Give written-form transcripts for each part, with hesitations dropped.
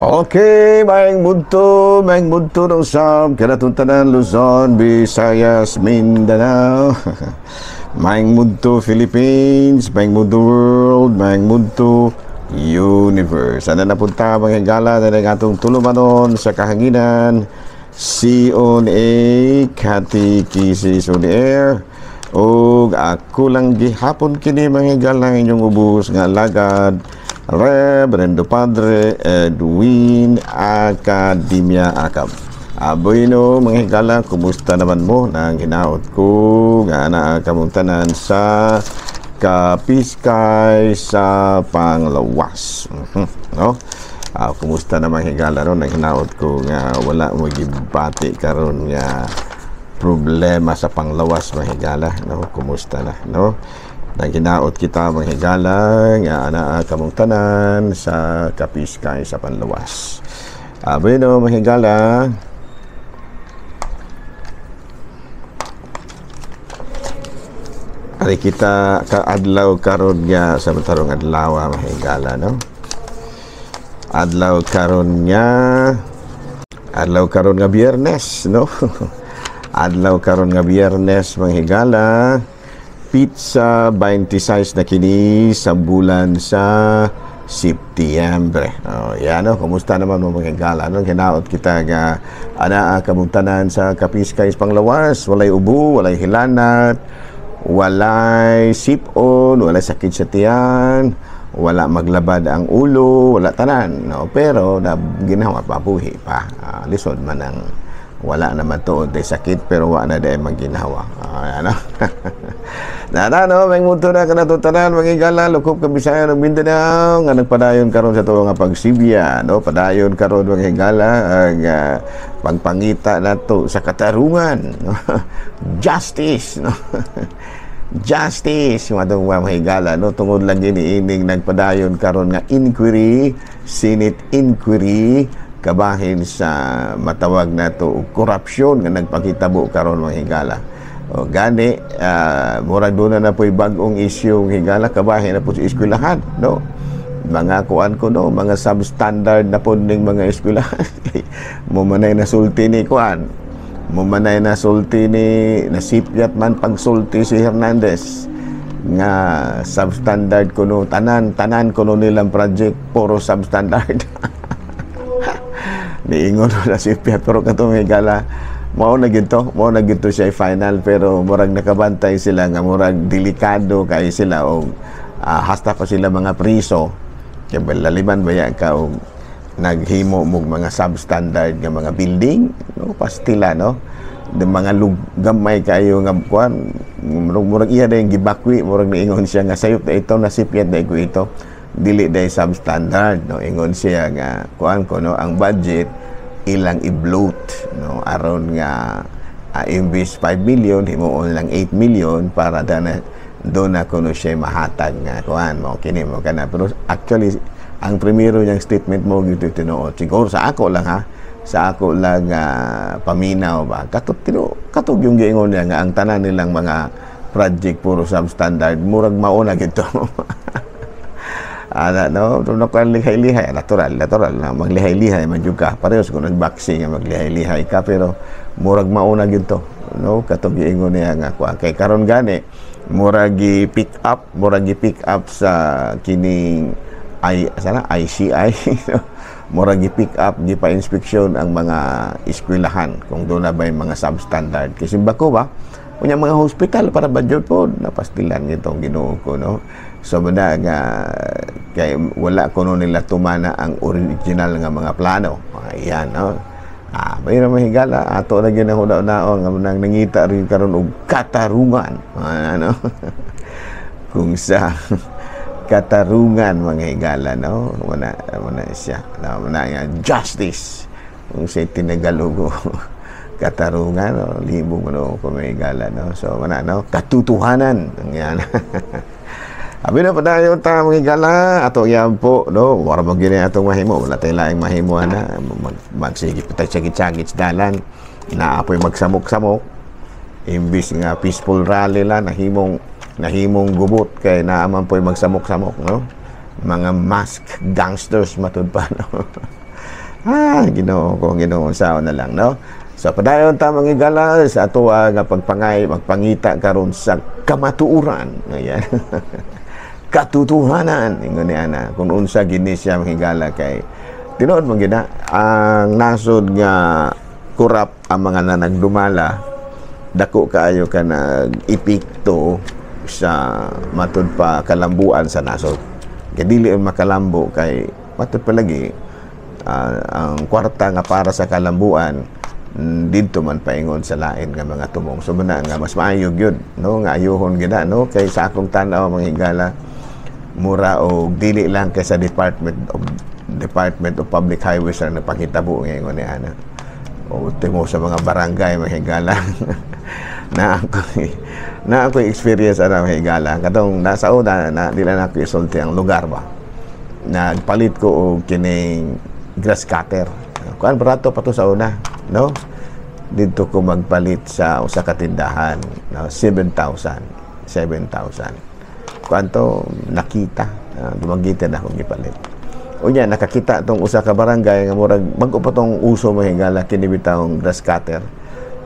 Okay, maayong budto na usab kanatong tanan, Luzon, Visayas, Mindanao. Maayong budto, Philippines, maayong budto, world, maayong budto, universe. Ana na punta, mga higala, na ang atong tulumanon sa kahanginan. CONA Katekisis on Air. Og ako lang gihapon kini, mga higala, inyong ubos nga alagad, Reverendo Padre Edwin Academia Acab. Bueno, mga higala, kumusta naman mo? Nang hinaot ko nga naa kamong tanan sa kapiskay sa panglawas. No? Kumusta naman, higala, no? Nang hinaot ko nga wala mo gibati karon nga problema sa panglawas, mga higala, no? Kumusta na, no? Nang hinaot kita, mga higala, nga anaa kamong tanan sa kapiskay sa panlawas. Bueno, mga higala, ari kita kaadlaw karon nga sa matarong adlaw, mga higala, no? Adlaw karon nga Biyernes, no? Adlaw karon nga Biyernes, mga higala, pizza 26 na kini sa bulan sa Setyembre. Oh, yan, no? Kumusta naman mo, mga higala? No? Hinaot kita nga anaa kamong tanan sa kapiskay panglawas, walay ubo, walay hilanat, walay sipon, walay sakit sa tiyan, wala maglabad ang ulo, wala tanan, no? Pero na ginawa pa, buhi pa. Lisod man ang wala naman tuod day sakit pero wa na day maginhawa. Ano? Na no, may muto na kanatutanan, mga higala, lukop ka Bisaya ug Mindanao nga nagpadayon karon sa tuwa nga pagsibya, no? Padayon karon, mga higala, ang pagpangita nato sa katarungan, no? Justice, no? Justice, mga mga higala, no? Tungod lang gini ining nagpadayon karon nga inquiry, Senate inquiry kabahin sa matawag nato og korupsyon nga nagpakitabo karon, mga higala. O gani, murag doon na po'y bag-ong issue, higala, kabahin na po sa eskwelahan, no? Mga kuan ko, no, mga substandard na po ning mga eskwelahan. Mumanay na sulti ni kuan. Mumanay na sulti ni nasipyat man pagsulti si Hernandez nga substandard kuno tanan tanan kuno nilang project puro substandard. Niingon na si Piat, pero katong higala, mao na gyud to siya final, pero murag nakabantay sila nga murag delikado kay sila og hasta pa sila mga priso kay laliman baya ka og naghimo mog mga substandard nga mga building, no? Pastila, no? De mga gamay kayo nga kuan, murag iya dayong gibakwi, murag niingon siya nga sayop na ito, nasipyat na ko ito, dili day substandard, no? Ingon siya nga kuan ko, no, ang budget ilang i-bloat, no, aron nga imbis 5 million himuon lang 8 million para dana do na kuno siya mahatag nga kuan mo kini mo kana. Pero actually ang primero niyang statement mo gyud tinuod siguro sa ako lang, ha, sa ako lang paminaw ba, katog tino katog yung giingon niya nga ang tanan nilang mga project puro substandard, murag mauna gito. Ana, no, no ko lihay-lihay, natural, natural na maglihay-lihay man jud ka. Parehas kung nag-boxing nga maglihay-lihay ka, pero murag mauna gyud to, no? Katong giingon niya nga kuan kay karon gani murag gi-pick up sa kining I sana ICI, no? Murag gi-pick up, gi pa-inspeksyon ang mga eskwelahan kung doon na ba yung mga substandard. Kasi bako ba unya mga hospital para ba jud po napastilan itong Ginoo ko, no? So banda nga kay wala kuno nila tumana ang original nga mga plano. Ayan, no? Mayroon mahigala ato na gyud ang huna-hunaon nga nang nangita rin karon og katarungan. Ano? Kung sa katarungan, mga higala, no? Wala wala siya. No, wala nga justice. Kung sa Tinagalogo katarungan, no? Libog no kung may higala, no? So wala, no? Katutuhanan. Yan. Abi na padayon ta, mga higala, ato yan po, no? Wala mo gini atong mahimo, wala tayo laing mahimo na magsige pa tayo tsagit-tsagit sa dalan na apoy magsamok-samok imbis nga peaceful rally la nahimong gubot kay naaman po'y magsamok-samok, no? Mga mask gangsters matud pa, no? Ah, Ginoo ko, Ginoo sao na lang, no? So padayon ta, mga higala, sa ato nga pagpangay, magpangita karon sa kamatuoran. Ayan. Katotohanan ingon ni ana kung unsa gini siya, mga higala, kay tinuod man gina ang nasod nga kurap ang mga nanagdumala, dako kaayo ka nag-epekto sa matud pa kalambuan sa nasod. Kay dili ang makalambo kay matud pa lagi ang kwarta nga para sa kalambuan didto man paingon sa lain nga mga tumong. So muna nga mas maayo gyud, no, nga ayuhon gid, no, kay sa akong tan-aw, mga higala, mura og dili lang kay sa Department of Public Highways ang napakitabo ngayon ni ana o timo sa mga barangay, mga higala. Na ako experience ana, mga higala, katong nasa una na dili na ako isulti ang lugar ba, nagpalit ko og kining grass cutter. Kuan, barato pa to sa una, no? Didto ko magpalit sa usa ka tindahan, no? 7,000, 7,000 kuan to. Nakita, dumagitan akong gipalit. Unya nakakita tong usa ka barangay nga murag bag-o pa tong uso, mga higala, kini bitawng grass cutter.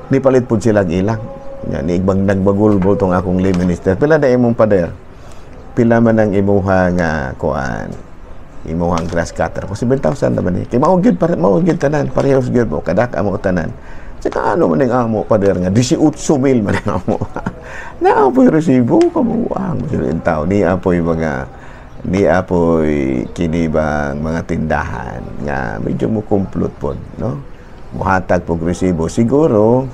Nipalit pud sila ilang. Nya ni igbang nagbagulbol tong akong lay minister, "Pila na imong pader? Pila man ang imuha nga kuan, imuhang grass cutter?" Ko 7,000 naman eh. Kay mao gyud pare, mao gyud tanan, parehas gyud mo kadak amo tanan. Saka ano man ang amo, pader, nga 18 mil man ang amo. Naa po'y resibo, kabuang sila tao. Ni apoy mga ni apoy kini bang mga tindahan nga medyo mo kumplot pod, no? Muhatag pog resibo. Siguro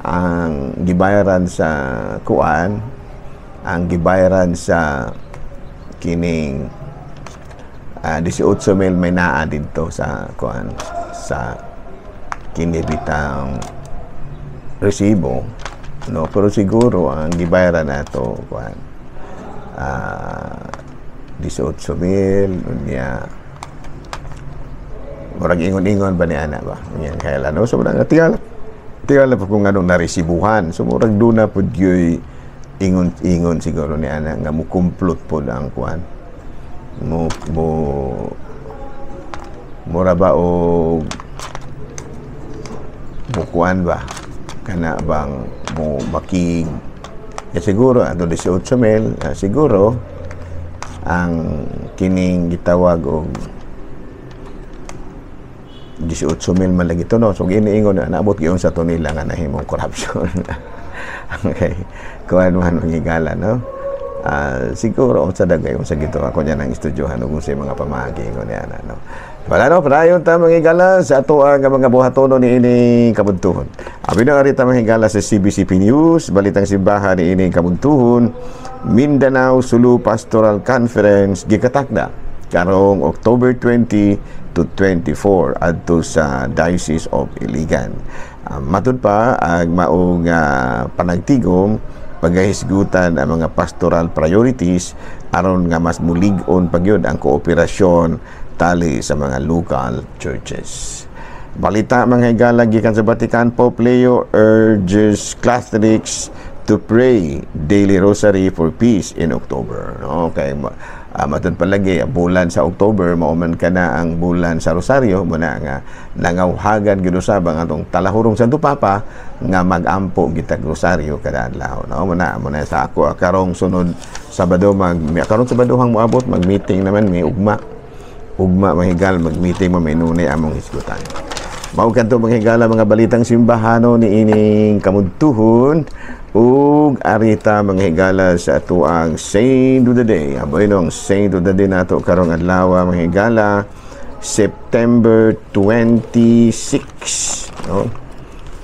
ang gibayaran sa kuan, ang gibayaran sa kining 18 mil may naa didto sa kuan, sa kini bitang resibo, no? Pero siguro ang gibayaran nato kuan 18 mil. Unya murag ingon-ingon ba ni ana ba unya kaya, no? So murag tingala tingala pa kung anong naresibuhan. So murag duna pud gyuy ingon-ingon siguro ni ana nga mukumplot pod ang kuan mo mo mura ba o mukuan ba kana bang mo makig ya. Siguro ato 18 mil, siguro ang kining gitawag og 18 mil man lagi to, no? So giniingon na naabot gyud sa to nila nga nahimong corruption. Okay, kuan man, mga, no? Siguro sa dagay sa gito ako niya ng estudyohan ug sa mga pamaagi ko niya, no? Wala, no? Padayon ta, mga higala, sa ato ang mga buhatono ni ining kabuntuhon. Abi na arita, mga higala, sa CBCP News, Balitang Simbahan ni ining kabuntuhon, Mindanao Sulu Pastoral Conference gikatakda karong October 20 to 24 adto sa Diocese of Iligan. Matud pa ang maong panagtigom, pagahisgutan ang mga pastoral priorities aron nga mas mulig-on pagyud ang kooperasyon tali sa mga local churches. Balita, mga higala, gikan sa Vatican, Pope Leo urges Catholics to pray daily rosary for peace in October. No? Okay, matud palagi ang bulan sa October mao man kana ang bulan sa Rosaryo. Muna nga nangawhagan gyud usab ang atong talahurong Santo Papa nga mag-ampo gitag rosaryo kada adlaw, no? Muna sa ako karong sunod Sabado, mag karong Sabado hang moabot, mag-meeting naman may ugma ugma, mga higala, mag-meeting mo may nunay among hisgutan. Mao kadto, mga higala, mga balitang simbahano ni ining kamuntuhon ug arita, mga higala, sa atuang Saint of the Day. Aboy no, ang Saint of the Day nato karong adlaw, mga higala, September 26, no?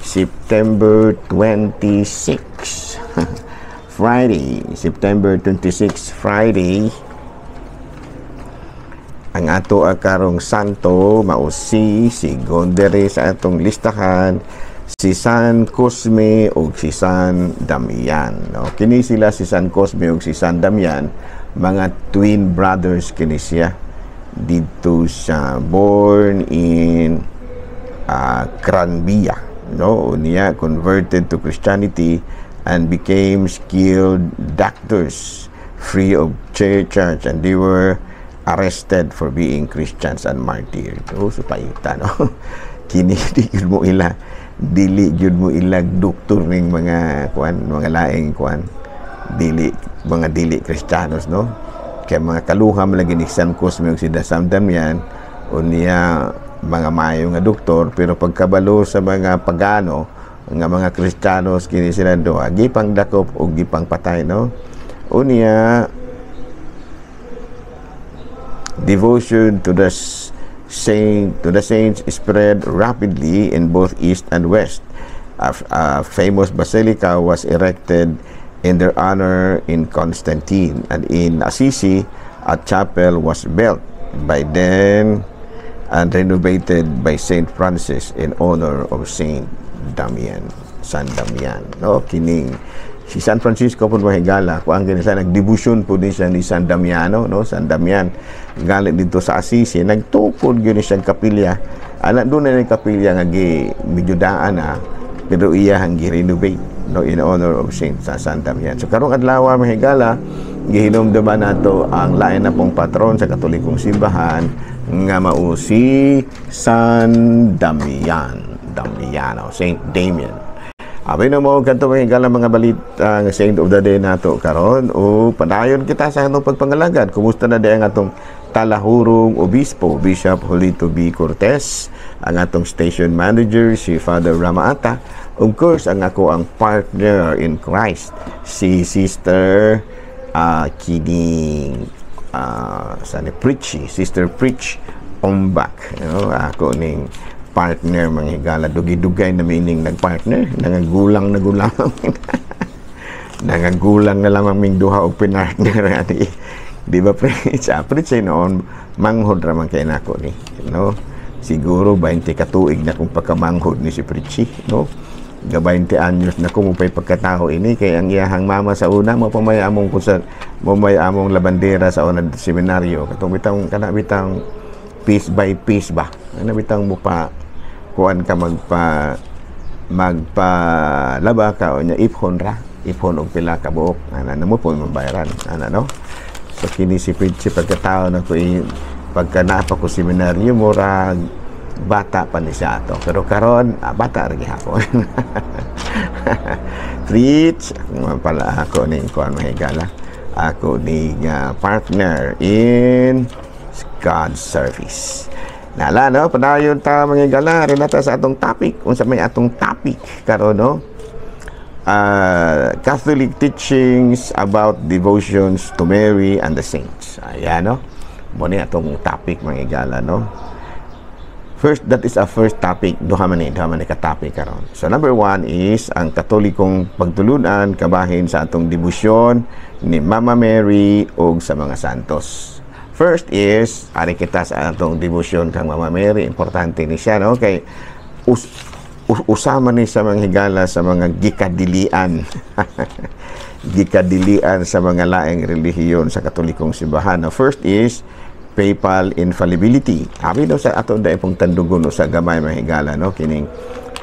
September 26, Friday, September 26, Friday. Ang ato karong santo mao si Gondere sa atong listahan, si San Cosme ug si San Damian, no? Kini sila, si San Cosme ug si San Damian, mga twin brothers kini siya didto sa born in Cranbia, no? Unya converted to Christianity and became skilled doctors free of charge and they were Arrested for being Christians and martyred. Oh, so paita, no? Kini di gyud mo ila, dili gyud mo ilag doktor ning mga kuan, mga laing kuan, dili, mga dili Kristiyanos, no? Kay mga kaluha man lagi ni San Cosme ug si San Damian, unya mga maayo nga doktor, pero pagkabalo sa mga pagano nga mga Kristiyanos kini sila duha, gipang dakop og gipang patay, no? Unya devotion to the saints spread rapidly in both east and west. A famous basilica was erected in their honor in Constantine, and in Assisi a chapel was built by then and renovated by Saint Francis in honor of Saint Damian, San Damian, no? Kining si San Francisco po, mga higala, kuan gani siya, nagdebosyon po din siya ni San Damiano, no? San Damian galing dito sa Assisi, nagtukod gyud ni siyang kapilya. Ana doon na yung kapilya nga gi medyo daan na, pero iya ang gi-renovate, no, in honor of Saint sa San Damian. So karong adlaw, mga higala, gihinumduman nato ang lain na pong patron sa Katolikong simbahan nga mao si San Damian, Damiano, Saint Damian. Abi na mo kanto, mga higala, mga balita ang Saint of the Day nato karon o padayon kita sa atong pagpangalagad. Kumusta na di ang atong talahurong obispo, Bishop Julito B. Cortez, ang atong station manager si Father Ramaata, of course ang ako ang partner in Christ si Sister kining sa ni Preachy, Sister Preach Ombak, ako ning partner, mga higala. Dugi-dugay na meaning nagpartner, nangagulang na gulang, nangagulang na lamang ming duha og pinartner ani, di ba, Preach? Preach ay noon manghod ra man kay nako ni, no? Siguro 20 ka tuig na kung pagkamanghod ni si Preachy, no? Ga 20 anyos na ko mo pa'y pagkatao ini, kay ang iyahang mama sa una mo pamay among kusa mo may among labandera sa una seminaryo, katong bitang kana bitang piece by piece ba, ana bitang mo pa kuan ka, magpa magpalaba ka, o nya iphon ra, iphon og pila ka buok, ana na mo po mabayaran ana, no? So kini si Pritchie, pagkatao na ko pagka naa pa ko seminaryo, murag bata pa ni siya ato, pero karon bata ra gihapon. Preach pala ako ni kuan, mahigala, ako ni partner in God's service. Nala, no? Padayon ta, mga higala, relata sa atong topic. Unsa may atong topic karon, no? Catholic teachings about devotions to Mary and the saints. Ayan, no? Mo ni atong topic, mga higala, no? First, that is a first topic. Duha man ni ka topic karon. So number one is ang Katolikong pagtulunan kabahin sa atong debosyon ni Mama Mary ug sa mga santos. First is, ari kita sa atong debosyon kang Mama Mary, importante ni siya, no? Kay usama ni sa mga higala sa mga gikadilian. Gikadilian sa mga laing relihiyon sa Katolikong simbahan. Now, first is papal infallibility. Abi daw sa ato dai pong tandugon o sa gamay, mga higala, no? Kining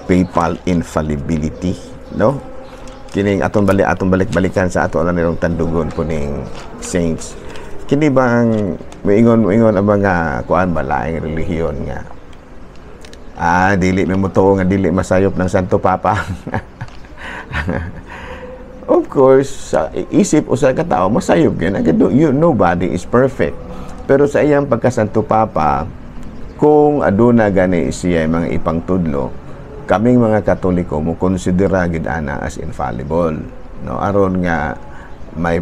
papal infallibility, no? Kining atong balik, atong balik-balikan sa ato lang nirong tandugon kuning saints. Kini bang moingon ang mga kuan ba, laing relihiyon nga dili may mutuo nga dili masayop ng Santo Papa. Of course, sa isip usa ka tawo, masayop gyud. You, nobody is perfect. Pero sa iyang pagka-Santo Papa, kung aduna gani siya mga ipangtudlo, kaming mga Katoliko mo konsidera gid ana as infallible, no? Aron nga may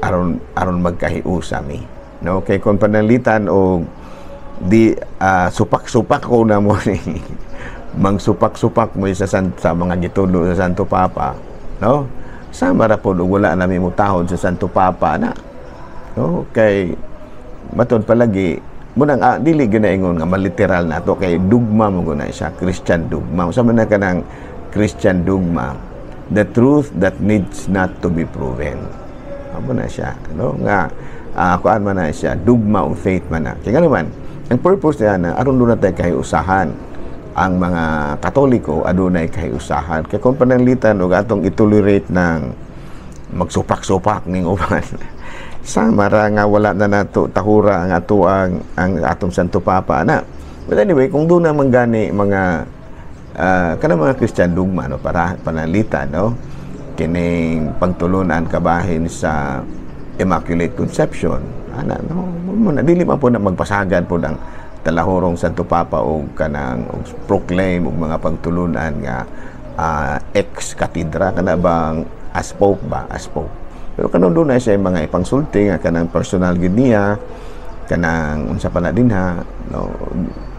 aron aron magkahiusa mi, no? Kay kung pananglitan og di supak-supak ko na mo ni mangsupak-supak mo sa mga gitudlo sa Santo Papa, no, sama ra pod og wala na mi mutahod sa Santo Papa na, no? Kay matod palagi munang dili ginaingon nga maliteral na to, kay dugma mo guna siya, Christian dogma. Usa man na kanang Christian dogma, the truth that needs not to be proven. Amo na siya, no? Nga kuan man na siya, dogma of faith man na. Kaya naman ang purpose niya na aron duna tay kahiusahan, ang mga Katoliko adunay kahiusahan, kay kung pananglitan og atong itolerate ng magsupak-supak ning uban. Sama ra nga wala na nato tahura ang ato ang atong Santo Papa na. But anyway, kung doon naman gani mga kanang mga Christian dogma, no, para panalita, no, kining pagtulunan kabahin sa Immaculate Conception ana, no, mo na dili man po na magpasagad po ang talahurong Santo Papa o kanang og proclaim og mga pagtulunan nga ex cathedra, kana bang as pope ba, as pope. Pero kanon doon na siya mga ipangsulti nga kanang personal gid niya, kanang unsa pa na dinha, no,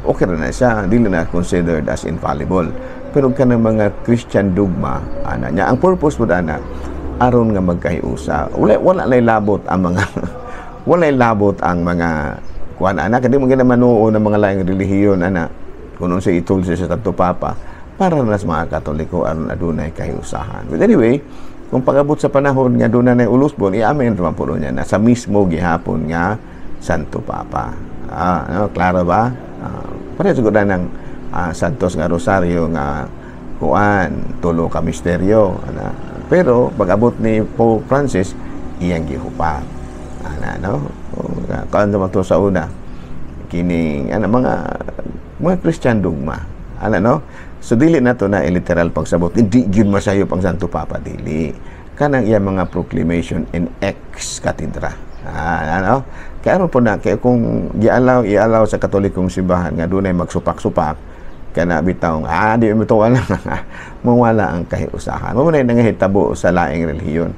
okay ra na siya, dili na considered as infallible. Pero kanang mga Christian dogma ana niya, ang purpose pud ana aron nga magkahiusa. Wala lay labot ang mga walay labot ang mga kuan ana, kay di man gina manuo ng mga laing relihiyon ana kung unsa itulsi sa Santo Papa. Para na sa mga Katoliko, aron adunay kahiusahan. But anyway, kung pag-abot sa panahon nga doon na ulusbon, i-amen naman po niya na sa mismo gihapon nga Santo Papa. Ah, no, klaro ba? Pareho siguro na ng Santos nga Rosario nga kuan, tulo ka misteryo. Ana. Pero pag-abot ni Pope Francis, iyang gihupat. Ana, no? Kuan naman to sa una. Kining ana mga Christian dogma. Ana, no? So dili na to na literal pagsabot. Hindi gyud masayop ang Santo Papa, dili. Kanang iya mga proclamation in ex cathedra. Ah, ano? Kaya aron po na kaya kung gialaw ialaw sa Katolikong simbahan nga dunay magsupak-supak kana bitaw, di mo to wala, mawala ang kahiusahan. Mao na nangahitabo sa laing relihiyon.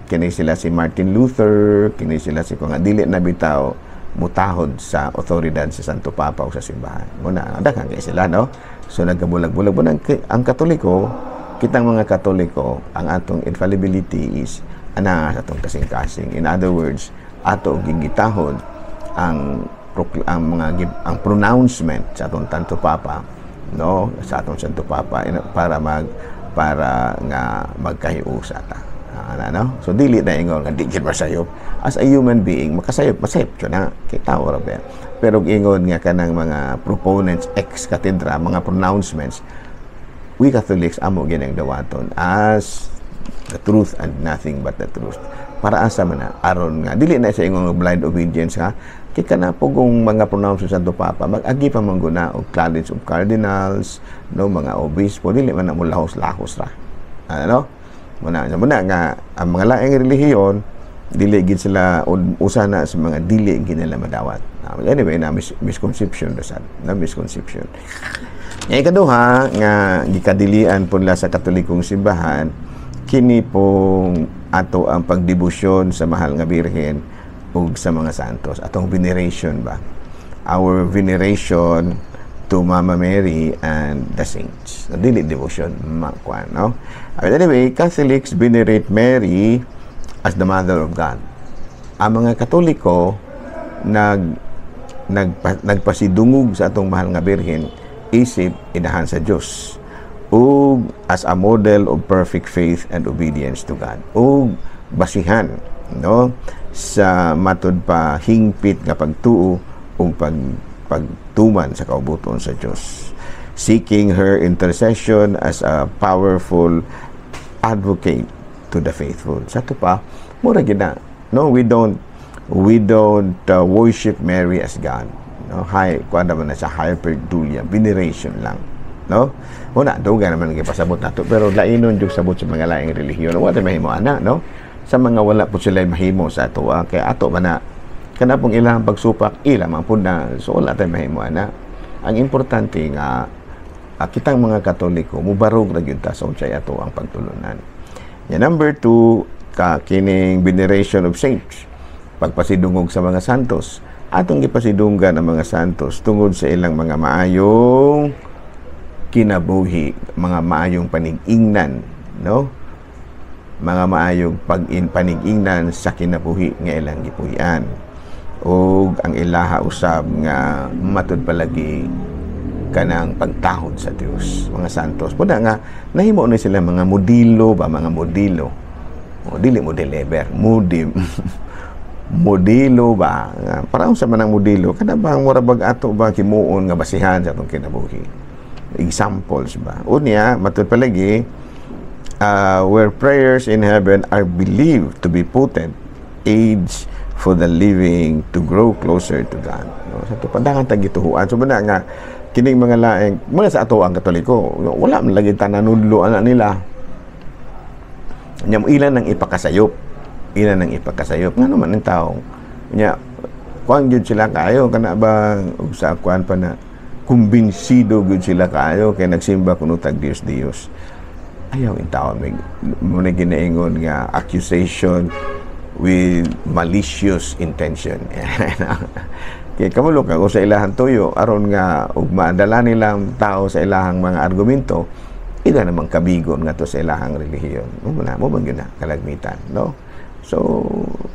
Kini sila si Martin Luther, kini sila si kung dili na bitaw mutahod sa otoridad sa Santo Papa o sa simbahan. Muna, daghan kay sila, no? So nagkabulag-bulag po ang Katoliko, kitang mga Katoliko, ang atong infallibility is ana sa atong kasing-kasing. In other words, ato gigitahod ang mga ang pronouncement sa atong Santo Papa, no, sa atong Santo Papa para nga magkahiusa ta. Ah, ano? So dili na ingon nga di gid masayop. As a human being, makasayop, masayop jud na kay tao ra ba. Pero ingon nga kanang mga proponents ex cathedra, mga pronouncements, we Catholics amo ginang dawaton as the truth and nothing but the truth. Para asa man na aron nga dili na sa ingon blind obedience ha, kay kana pugong mga pronouncements sa Santo Papa mag-agi pa man guna og College of Cardinals, no, mga obispo. Dili man na mo lahos-lahos ra, ano. Muna muna nga ang mga laing relihiyon, dili gid sila usa na sa mga dili gid nila madawat. Anyway, na misconception ra sad na misconception. Nga ikaduha nga gikadilian po nila sa Katolikong simbahan, kini pong ato ang pagdebosyon sa Mahal nga Birhen ug sa mga santos, atong veneration ba, our veneration to Mama Mary and the saints. Dili devotion makuan, no. But anyway, Catholics venerate Mary as the Mother of God. Ang mga Katoliko nagpasidungog sa atong Mahal nga Birhen isip inahan sa Dios ug as a model of perfect faith and obedience to God ug basihan, no, sa matud pa hingpit nga pagtuo ug pagtuman sa kaubuton sa Dios, seeking her intercession as a powerful advocate to the faithful. Sa ato pa, mura gid na, no. We don't worship Mary as God, no. High kuan naman na sa hyperdulia, veneration lang, no. Una duga naman gipasabot nato, pero lainon jud sabot sa mga laing relihiyon. Wala mahimo ana, no, sa mga wala po sila mahimo sa ato, kay ato man na kana pong ilang pagsupak, ila man pud na. So wala tay mahimo ana. Ang importante nga kitang mga Katoliko mubarog ra gyud ta sa unsay ato ang pagtulunan. Ya, number 2 ka kining veneration of saints, pagpasidungog sa mga santos. Atong gipasidunggan ang mga santos tungod sa ilang mga maayong kinabuhi, mga maayong panig-ingnan, no, mga maayong pag-in panig-ingnan sa kinabuhi nga ilang gipuy-an ug ang ilaha usab nga matud palagi kanang pagtahod sa Dios. Mga santos pud nga nahimo na sila mga modelo ba, mga modelo o dili modeleber, modelo ba nga para unsa man ang modelo, kada ba mura bag ato ba himuon nga basihan sa atong kinabuhi, examples ba. Unya matud palagi where prayers in heaven are believed to be potent aids. for the living to grow closer to God. No? Sa to padangan tag gituhuan. So muna nga kining mga laeng muna sa ato ang Katoliko, wala man lagi tananudlo ana nila. Nya ilan nang ipakasayop. Ilan nang ipakasayop. Ngano man ang taong nya kuan gyud sila kaayo, kana ba, ug sa kuan pa na kumbinsido gyud sila kaayo kay nagsimba kuno tag Dios Dios. Ayaw in taon, may mo na ginaingon nga accusation with malicious intention. Kay kamulo ka sa ilahang tuyo aron nga ug maadala nilang tao sa ilahang mga argumento, ila namang kabigon nga to sa ilahang relihiyon. Mo na mo man gyud na kalagmitan, no? So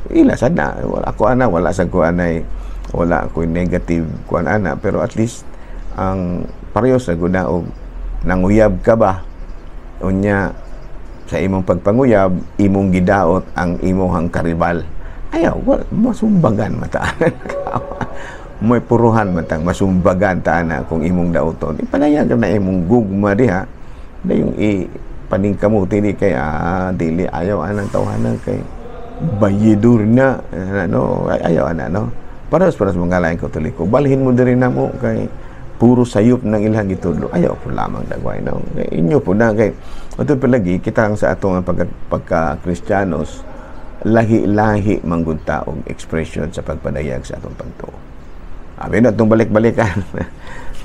ila sad na, wala ko ana, wala sa ko anay, wala ko negative kuan ana, pero at least ang pareho sa guna og nanguyab ka ba, unya sa imong pagpanguyab imong gidaot ang imong karibal, ayaw, wala, masumbagan mata, may puruhan matang masumbagan ta na kung imong daoton. Ipanayag na imong gugma diha na yung i paningkamuti di kay dili, ayaw anang tawhanan kay bayidor na ano, ayaw ana, no? Pares pares mga laing Katoliko, balhin mo diri namo kay puro sayop ng ilang gitudlo. Ayaw po lamang dagway, no? Kay inyo po na kay ato palagi kita ang sa atong pagka Kristiyanos, lahi-lahi manggud ta og expression sa pagpadayag sa atong pagtuo. Abi na itong balik-balikan.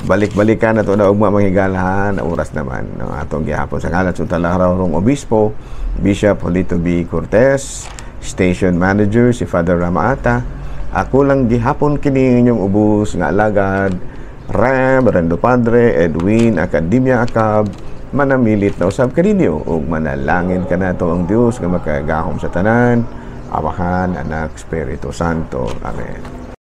Balik-balikan na ito na ugma, mga higalahan, na oras naman ng atong gihapon sa ngalan sa Talarawrong Obispo, Bishop Jolito B. Cortez, Station Manager si Father Ramaata. Ako lang gihapon kini inyong ubos nga alagad, Reverendo Padre Edwin Academia Acab, manamilit na usab kaninyo ug manalangin kanato ang Dios nga makagahom sa tanan, Amahan, Anak, Espiritu Santo. Amen.